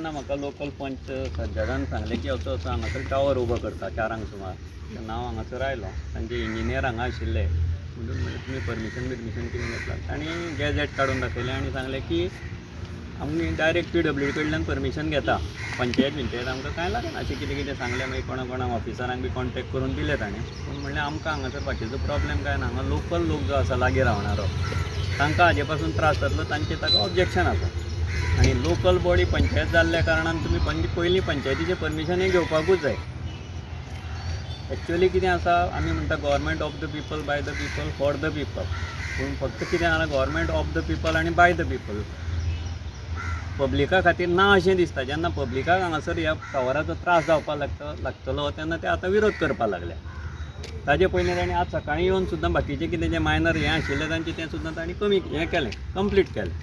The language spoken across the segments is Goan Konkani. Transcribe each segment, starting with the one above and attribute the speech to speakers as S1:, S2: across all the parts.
S1: तेन्ना म्हाका लोकल पंच सज्जदान सांगलें की असो असो हांगासर टावर उबो करता 4 अंक सुमार. तेन्ना हांव हांगासर आयलो. तांचे इंजिनियर हांगा आशिल्ले. म्हणून म्हणलें, तुमी परमिशन बिर्मिशन कितें घेतलां? तांणी गॅझेट काडून दाखयलें आनी सांगलें की आमी डायरेक्ट पीडब्ल्यूडी कडल्यान परमिशन घेता, पंचायत बिंचायत आमकां कांय लागना, अशें कितें कितें सांगलें. मागीर कोणा कोणाक ऑफिसरांक बी कॉन्टेक्ट करून दिले ताणें. पूण म्हणलें, आमकां हांगासर बाकीचो प्रॉब्लेम कांय ना. हांगा लोकल लोक जो आसा, लागीं रावणारो, तांकां हाजे पासून त्रास जातलो, तांचें ताका ऑब्जेक्शन आसा. आनी लोकल बॉडी पंचायत जाल्ल्या कारणान तुमी पयलीं पंचायतीचें परमिशनूय घेवपाकूच जाय. एक्चुअली कितें आसा, आमी म्हणटा government of the people, by the people, for the people. पूण फक्त कितें जालां, गव्हर्मेंट ऑफ the people आनी बाय the people, पब्लिका खातीर ना अशें दिसता. जेन्ना पब्लिकाक हांगासर ह्या टावराचो त्रास जावपाक लागतलो, तेन्ना ते आतां विरोध करपाक लागले. ताजे पयलीं तांणी आज सकाळीं येवन सुद्दां बाकीचें कितें जें मायनर हें आशिल्लें तांचें, तें सुद्दां तांणी कमी हें केलें, कंप्लीट केलें.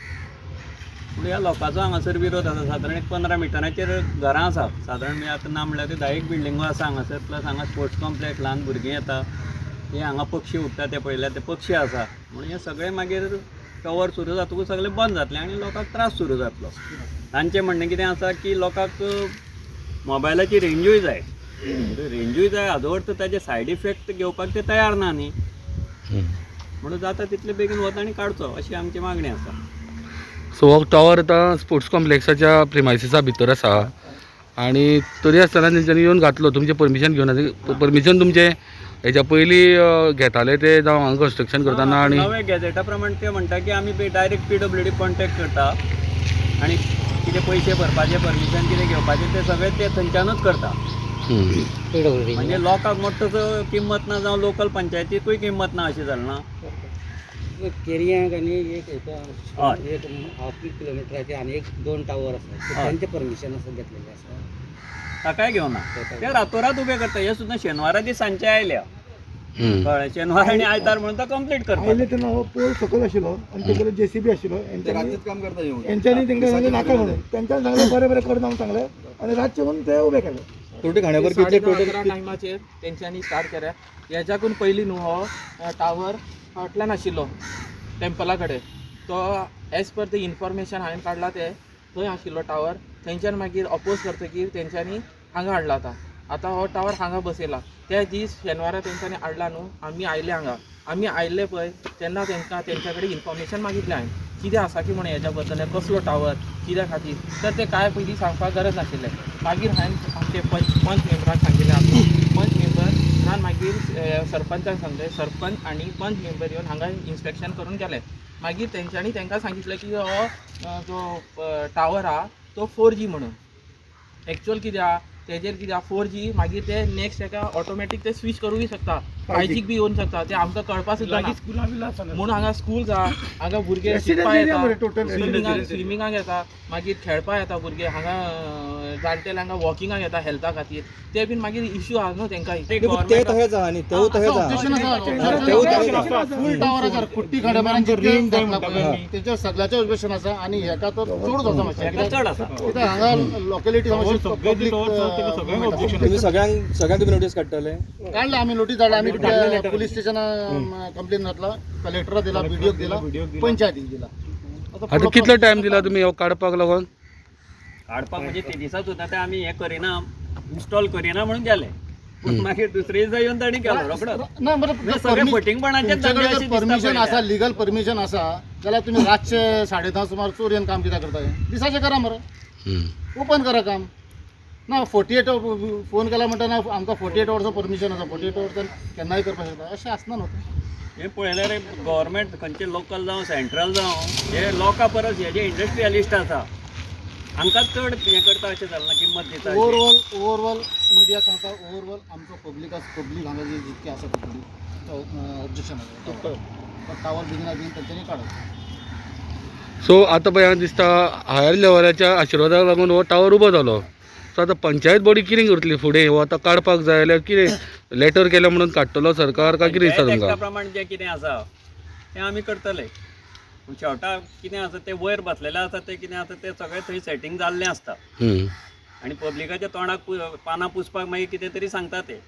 S1: पूण ह्या लोकांचो हांगासर विरोध आसा. सादारण एक 15 मिटराचेर घरां आसा. सादारण म्हणजे आतां ना म्हणल्यार ते 10 एक बिल्डिंगो आसा हांगासर. प्लस हांगा स्पोर्ट्स कॉम्प्लेक्स, ल्हान भुरगीं येता, हे हांगा पक्षी उडटा ते पळयल्यार ते पक्षी आसा. म्हणून हे सगळे मागीर टॉवर सुरू जातकूच सगळें बंद जातलें आनी लोकांक त्रास सुरू जातलो. तांचें म्हणणें कितें आसा की लोकांक मोबायलाची रेंजूय जाय, रेंजूय जाय. हाजो अर्थ ताजे सायड इफेक्ट घेवपाक ते तयार ना न्ही. म्हणून जाता तितले बेगीन वता आनी काडचो अशी आमची मागणी आसा.
S2: सो हो टॉवर आतां स्पोर्ट्स कॉम्प्लेक्साच्या प्रिमायसिसा भितर आसा आनी तरी आसतना तेंच्यांनी येवन घातलो तुमचें परमिशन घेवन. परमिशन तुमचें हेच्या पयलीं घेताले ते, जावं हांगा कन्स्ट्रक्शन करतना आनी
S1: नवे गॅझेटा प्रमाण ते म्हणटा की आमी डायरेक्ट पीडब्ल्यूडी कॉन्टेक्ट करता आनी कितें पयशे भरपाचे, परमिशन कितें घेवपाचें, ते सगळें ते थंयच्यानूच करता. म्हणजे लोकांक मोठो किंमत ना जावं लोकल पंचायतीकूय किंमत ना अशें जालें ना.
S3: केरयांक आनी एक हेका एक हाफ किलोमिटराचे आनी एक दोन टावर आसा. तांचे परमिशन आसा, घेतलेलें आसा.
S1: ताकाय घेवना. ते रातोरात उबे करता. हे सुद्दां शेनवारा दीस सांजचे आयल्या. कळ्ळें? शेनवार आनी आयतार म्हणून तो कंप्लीट करता.
S4: आयले तेन्ना हो पोल सकयल आशिल्लो आनी तेगेलो जेसीबी आशिल्लो. हेंच्यांनी
S5: काम करता येवन.
S4: हेंच्यांनी तांकां सांगलें नाका म्हणून. तेंच्यांनी सांगलें बरें बरें करना म्हणून सांगलें आनी रातचें म्हणून ते उबे केले.
S5: टोटल खांडेपार कितले?
S6: 10:30 11 टायमाचेर तेंच्यांनी स्टार्ट केल्या. हेच्याकून पयलीं न्हू हो टावर फाटल्यान आशिल्लो टेम्पला कडेन. तो एज पर the information हांवें काडला, ते थंय आशिल्लो टावर. थंयच्यान मागीर अपोज करतकीर तेंच्यांनी हांगा हाडला. आतां आतां हो टावर हांगा बसयला. त्या दीस शेनवारा तेंच्यांनी हाडला न्हू, आमी आयले हांगा. आमी आयले पळय तेन्ना तेंकां तेंच्या कडेन इन्फॉर्मेशन मागितलें हांवें, कितें आसा की म्हणून हेज्या बद्दल, कसलो टावर, कित्या खातीर. तर ते कांय पयलीं सांगपाक गरज नाशिल्लें. मागीर हांवें आमचे पंच पंच मेंबराक सांगिल्लें. आमच्या पंच मेंबरान मागीर सरपंचाक सांगलें. सरपंच आनी पंच मेंबर येवन हांगा इन्स्पेक्शन करून गेले. मागीर तेंच्यांनी तांकां सांगितलें की हो जो टावर आहा तो 4G म्हणून. एक्चुअल कितें आहा तेजेर, कितें आहा, 4G. मागीर ते नेक्स्ट हेका ऑटोमॅटीक ते स्विच करूंक शकता, 5G बी येवन शकता. ते आमकां कळपा सुद्दां ना. म्हणून हांगा स्कूल आहा, हांगा भुरगे शिकपा
S4: रेसिडेन्स एरिया
S6: येता,
S4: मरे टोटल.
S6: स्विमिंगाक स्विमिंगाक येता, मागीर खेळपा येता भुरगे हांगा, जाणटेले हांगा वॉकिंगाक येता हेल्था खातीर. ते बीन मागीर इश्यू आहा न्हू तेंकां.
S5: ते तशेंच आहा न्ही, तेवूय तशेंच आहा.
S7: ऑब्जेक्शन आसा.
S5: तेवूय तशेंच आहा.
S7: फूल टावर आसा कुट्टी खांडेपारान, जितके तेच्या सगळ्याचे ऑब्जेक्शन आसा आनी हेका तर चडच आसा मातशें.
S1: हेका चड आसा.
S7: कित्याक हांगा लोकेलिटी पब्लीक.
S5: तुम्ही सगळ्यांक सगळ्यांक तुमी नोटीस काडटले?
S7: काडले आमी नोटीस धाडले. आमी पुलीस स्टेशनात कंप्लेन घातला, कलेक्टराक दिला, बीडीओक दिला, पंचायतीक दिला.
S2: आतां कितलो टायम दिला तुमी हो काडपाक लागून?
S1: काडपाक म्हणजे ते दिसा सुद्दां ते आमी हें करिना, इन्स्टॉल करिना म्हणून गेले. पूण मागीर दुसरे दिसा येवन तांणी केलो रोकडो.
S7: ना बरं.
S1: म्हणजे सगळे फटींगपणाचेच धंदे अशे दिसता
S7: परमिशन
S1: पळयल्यार.
S7: आसा, लिगल परमिशन आसा जाल्यार तुमी रातचे 10:30 सुमार चोरयेन काम कित्याक करता? दिसाचें करा मरे, ओपन करा काम. ना 48 फोन केला म्हणटा ना, आमकां 48 अवर्सो परमिशन आसा, 48 अवर्सान केन्नाय करपाक शकता, अशें आसना न्हू तें.
S1: हें पळयल्यार गव्हर्मेंट खंयचे लोकल जावं सेंट्रल जावं, हे लोकां परस हे जे इंडस्ट्रियलिस्ट आसा हांकां चड हें करता अशें जालें ना, किंमत दिता अशी.
S7: ओवरऑल ओवरऑल मिडिया सांगता, ओवरऑल आमचो पब्लीक आसा, पब्लीक हांगा जी जितके आसा पब्लीक ऑब्जेक्शन आसा. टावर बेगीन बेगीन तेंच्यांनी काडप.
S2: सो आतां पळय हांगा दिसता हायर लेवलाच्या आशिर्वादाक लागून हो टावर उबो जालो. सो आतां पंचायत बॉडी कितें करतली फुडें? हो आतां काडपाक जाय जाल्यार कितें लेटर केलें म्हणून काडटलो सरकार काय कितें दिसता
S1: पंचायत एक्टा
S2: तुमकां?
S1: प्रमाण जें कितें आसा तें आमी करतले. पूण शेवटाक कितें आसा तें वयर बसलेलें आसा, तें कितें आसा तें सगळें थंय सेटींग जाल्लें आसता आनी पब्लिकाच्या तोंडाक पानां पुसपाक मागीर कितें तरी सांगता ते.